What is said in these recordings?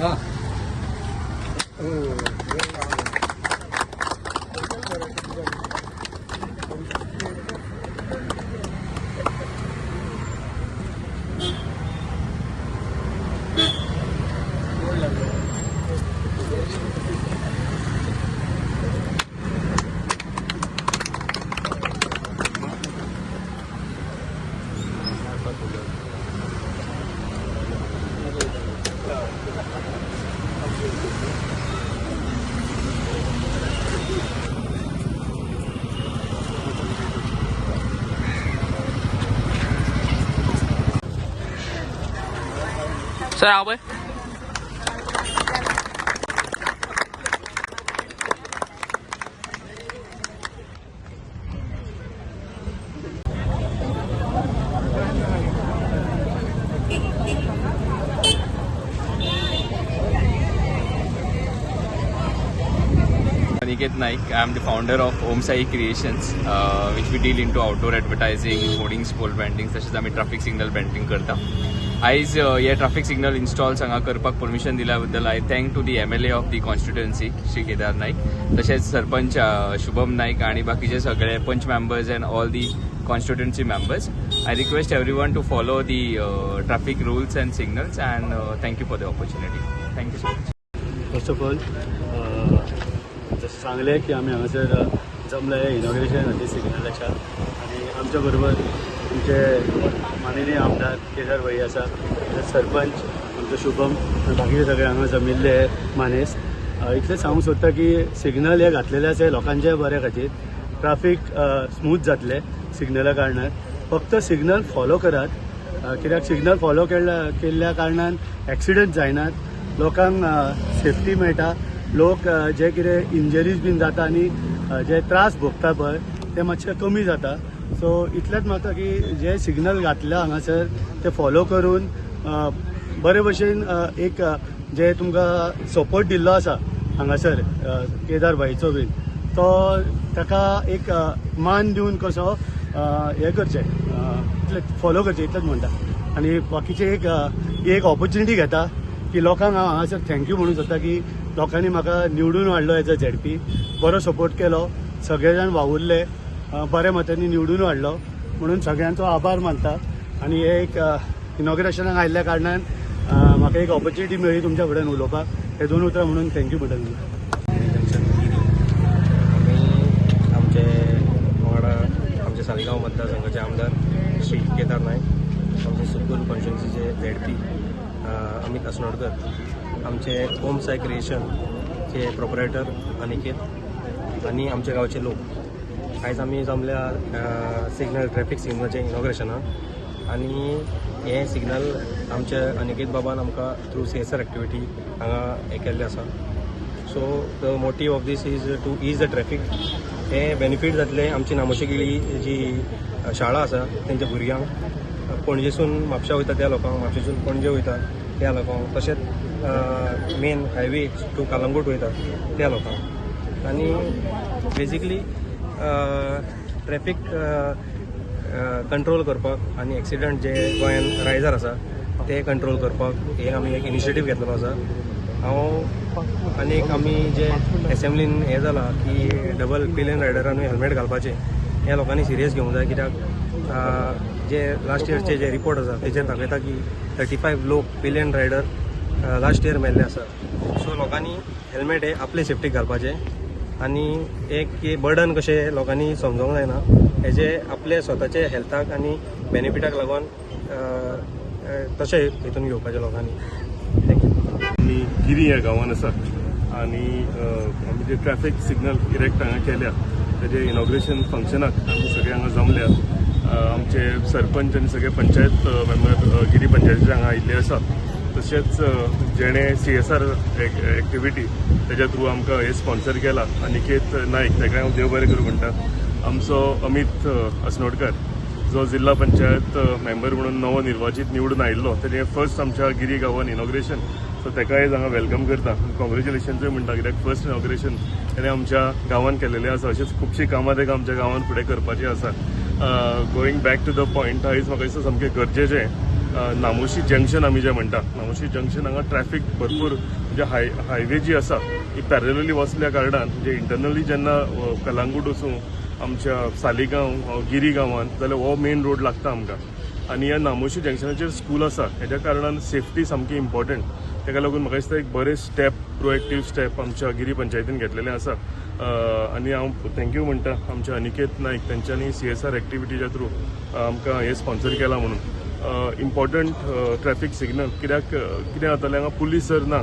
Sir आओ भाई. Aniket Naik. I am the founder of Om Sai Creations, which we deal into outdoor advertising, hoardings, pole branding, तशेंच आमी traffic signal branding करता. आयज हे traffic signal इन्स्टॉल्स हांगा करपाक परमिशन दिल्या बद्दल I thank to the MLA of the constituency Shri Kedar Naik, तशेंच सरपंच शुभम नाईक आणि बाकीचे सगळे panch members and all the constituency members. I request everyone to follow the traffic rules and signals and thank you for the opportunity. Thank you so much. First of all जशें सांगलें की आमी हांगासर जमले इनॉग्रेशन खातीर सिग्नलाच्या आनी आमच्या बरोबर आमचे माननीय आमदार केदार भाई आसा, तशेंच सरपंच आमचो शुभम आनी बाकीचे सगळे हांगा जमिल्ले मानेस. इतलें सांगूंक सोदता की सिग्नल हे घातलेले आसा लोकांच्या बऱ्या खातीर, ट्राफीक स्मूथ जातलें सिग्नला कारणान. फक्त सिग्नल फॉलो करात, कित्याक सिग्नल फॉलो केल्ल्या कारणान एक्सिडंट जायनात, लोकांक सेफ्टी मेळटा, लोक जे कितें इंजरीज बीन जाता आनी जे त्रास भोगता पळय ते मातशे कमी जाता. सो इतलेंच म्हाका की जे सिग्नल घातल्या हांगासर ते फॉलो करून बरे भशेन एक जे तुमकां सपोर्ट दिल्लो आसा हांगासर केदार भाईचो बीन, तो ताका एक मान दिवन कसो हें करचें, इतलें फॉलो करचें इतलेंच म्हणटा. आनी बाकीचे एक एक ऑपॉर्च्युनिटी घेता की लोकांक हांव हांगासर thank you म्हणूंक सोदता की लोकांनी म्हाका निवडून हाडलो एज अ झेडपी, बरो सपोर्ट केलो, सगळे जाण वावुरले, बऱ्या मतांनी निवडून हाडलो म्हणून सगळ्यांचो आभार मानता. आनी हे एक इनॉग्रेशनाक आयिल्ल्या कारणान म्हाका एक ऑपॉर्च्युनिटी मेळ्ळी तुमच्या फुड्यान उलोवपाक, हे दोन उतरां म्हणून thank you म्हणटा तुमकां. जंक्शन गिरी आमी आमचे वांगडा आमचे सालिगांव मतदारसंघाचे आमदार श्री केदार नायक, आमचे सुकूर कॉन्स्टिट्युन्सीचे झेडपी अमित असनोडकर, आमचे ओम साई क्रिएशनचे प्रोपरायटर अनिकेत आनी आमचे गांवचे लोक. आयज आमी जमल्या सिग्नल ट्रॅफिक सिग्नलाचे इनॉग्रेशनाक आनी हें सिग्नल आमच्या अनिकेत बाबान आमकां थ्रू CSR activity हांगा हें केल्लें आसा. So the motive of this is to ease the traffic. हें बेनिफीट जातलें आमची नामोशी जी शाळा आसा तेंच्या भुरग्यांक, पणजेसून म्हापशा वयता त्या लोकांक, म्हापशेसून पणजे वयता त्या लोकांक, तशेंच मेन हायवे टू कलंगूट वयता त्या लोकांक. आनी बेजिकली ट्रॅफीक कंट्रोल करपाक आनी एक्सिडंट जे गोंयान रायजार आसा ते कंट्रोल करपाक हे आमी एक इनिशिएटीव घेतलेलो आसा. हांव आनी आमी जे एसेंब्लीन हें जालां की डबल पिलियन रायडरानूय हेल्मेट घालपाचें, हें लोकांनी सिरियस घेवंक जाय, कित्याक जे लास्ट इयरचे जे रिपोर्ट आसा तेजेर दाखयता की 35 लोक पिलियन रायडर लास्ट इयर मेल्ले आसा. सो लोकांनी हेल्मेट हे आपले सेफ्टीक घालपाचें आनी एक बर्डन कशें लोकांनी समजोंक जायना, हेजे आपले स्वताचे हेल्थाक आनी बेनिफिटाक लागून तशें हितून घेवपाचें लोकांनी. Thank you. आमी गिरी ह्या गांवान आसा आनी आमी जे ट्रॅफिक सिग्नल इरेक्ट हांगा केल्या तेजे इनॉग्रेशन फंक्शनाक आमी सगळे हांगा जमल्या. आमचे सरपंच आनी सगळे पंचायत मेंबर गिरी पंचायतीचे हांगा आयिल्ले आसा. तशेंच जेणे CSR activity तेज्या थ्रू आमकां हे स्पॉन्सर केला अनिकेत नायक, ताका हांव देव बरें करूं म्हणटा. आमचो अमित असनोडकर जो जिल्हा पंचायत मेंबर म्हणून नवो निर्वाचीत निवडून आयिल्लो, तेजें फर्स्ट आमच्या गिरी गांवान इनॉग्रेशन, सो ताकाय हांगा welcome करता, कॉंग्रेच्युलेशन्सूय म्हणटा, कित्याक फर्स्ट इनॉग्रेशन तेणें आमच्या गांवान केलेलें आसा. अशेंच खुबशीं कामां ताका आमच्या गांवान फुडें करपाचीं आसा. Going back to the point, आयज म्हाका दिसता सामकें गरजेचें नामोशी जंक्शन आमी जें म्हणटा, नामोशी जंक्शन हांगा ट्रॅफिक भरपूर, म्हणजे हायवे जी आसा ती पॅरलली वचल्या कारणान, म्हणजे इंटरनली जेन्ना कलांगूट वचूं, आमच्या सालिगांव, गिरी गांवांत, जाल्यार हो मेन रोड लागता आमकां. आनी ह्या नामोशी जंक्शनाचेर स्कूल आसा, हेज्या कारणान सेफ्टी सामकी इम्पॉर्टंट. ताका लागून म्हाका दिसता एक बरें स्टेप, प्रोएक्टीव स्टेप आमच्या गिरी पंचायतीन घेतलेलें आसा. आनी हांव thank you म्हणटा आमच्या अनिकेत नायक, तेंच्यांनी सीएसआर एक्टिविटीच्या थ्रू आमकां हें स्पॉन्सर केलां म्हणून. इम्पॉर्टंट ट्रॅफिक सिग्नल, कित्याक कितें जातालें, हांगा पुलीस जर ना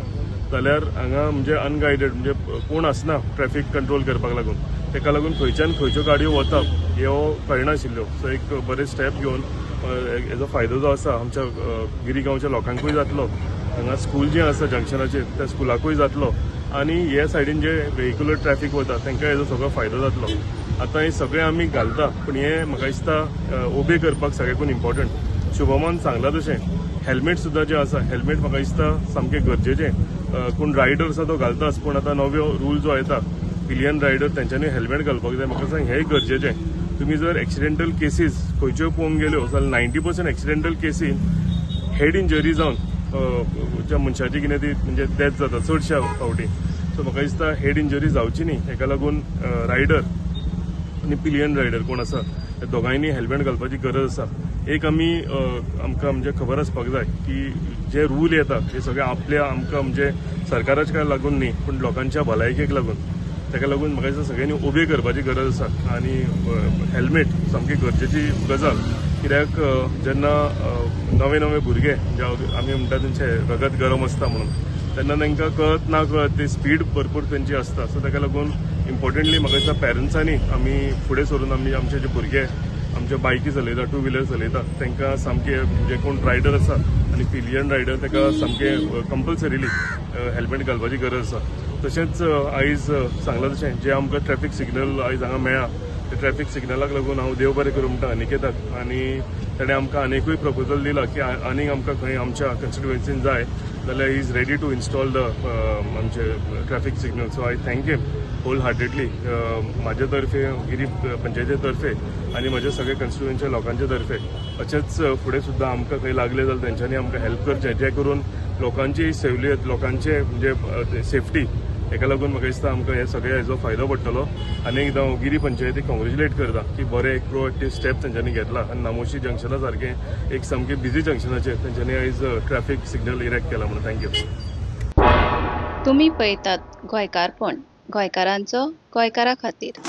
जाल्यार हांगा म्हणजे अनगायडेड, म्हणजे कोण आसना ट्रॅफिक कंट्रोल करपाक लागून. ताका लागून खंयच्यान खंयच्यो गाडयो वता ह्यो कळनाशिल्ल्यो. सो एक बरें स्टेप घेवन हेजो फायदो जो आसा आमच्या गिरी गांवच्या लोकांकूय जातलो, हांगा स्कूल जें आसा जंक्शनाचेर त्या स्कुलाकूय जातलो, आनी हे सायडीन जे व्हेहिक्युलर ट्रॅफिक वता तांकां हेजो सगळो फायदो जातलो. आतां हें सगळें आमी घालता, पूण हें म्हाका दिसता ओबे करपाक सगळ्याकून इम्पॉर्टंट. शुभमान सांगलां तशें हेल्मेट सुद्दां जें आसा, हेल्मेट म्हाका दिसता सामकें गरजेचें. कोण रायडर आसा तो घालताच, पूण आतां नव्यो रूल जो येता पिलियन रायडर तेंच्यांनी हेल्मेट घालपाक जाय. म्हाका सांग हेंय गरजेचें. तुमी जर एक्सिडेंटल केसीस खंयच्यो पळोवंक गेल्यो जाल्यार 90% एक्सिडेंटल केसीन हेड इंजरी जावन ज्या मनशाची कितें ती म्हणजे डेथ जाता चडश्या फावटी. सो म्हाका दिसता हेड इंजरी जावची न्ही हेका लागून रायडर आनी पिलियन रायडर कोण आसा त्या दोगांयनी हेल्मेट घालपाची गरज आसा. एक आमी आमकां म्हणजे खबर आसपाक जाय की जे रूल येता हे सगळे आपल्या आमकां म्हणजे सरकाराच्या काय लागून न्ही, पूण लोकांच्या भलायकेक लागून. ताका लागून म्हाका दिसता सगळ्यांनी ओबे करपाची गरज आसा आनी हेल्मेट सामकी गरजेची गजाल. कित्याक जेन्ना नवे नवे भुरगे, जे आमी म्हणटा तेंचे रगत गरम आसता म्हणून, तेन्ना तांकां कळत ना कळत ती स्पीड भरपूर तेंची आसता. सो ताका लागून इम्पॉर्टंटली म्हाका दिसता पेरंट्सांनी आमी फुडें सरून आमी आमचे जे भुरगे आमचे बायकी चलयता, टू व्हिलर चलयता, तांकां सामकें म्हणजे कोण रायडर आसा आनी पिलियन रायडर ताका सामकें कंपल्सरीली हेल्मेट घालपाची गरज आसा. तशेंच आयज सांगलां तशें जे आमकां ट्रॅफिक सिग्नल आयज हांगा मेळ्ळा त्या ट्रॅफिक सिग्नलाक लागून हांव देव बरें करूं म्हणटा अनिकेताक, आनी ताणें आमकां आनीकूय प्रपोजल दिला की आनीक आमकां खंय आमच्या कॉन्स्टिट्युएन्सीन जाय जाल्यार is ready to install the आमचे traffic signal. So I thank him whole heartedly म्हाजे तर्फे, गिरी पंचायती तर्फे आनी म्हज्या सगळे कॉन्स्टिट्युएन्सीच्या लोकांच्या तर्फे. अशेंच फुडें सुद्दां आमकां खंय लागले जाल्यार तेंच्यांनी आमकां हेल्प करचें, जें करून लोकांची सेवलियत, लोकांचे म्हणजे सेफ्टी, हेका लागून म्हाका दिसता आमकां हे सगळे हेजो फायदो पडटलो. आनी एकदां हांव गिरी पंचायतीक कॉंग्रेच्युलेट करता की बरें एक प्रोएक्टीव स्टेप तेंच्यांनी घेतला आनी नामोशी जंक्शना सारकें एक सामकें बिजी जंक्शनाचेर तेंच्यांनी आयज ट्रॅफिक सिग्नल इरेक्ट केला म्हणून. Thank you. तुमी पळयतात गोंयकारपण, गोंयकारांचो गोंयकारा खातीर.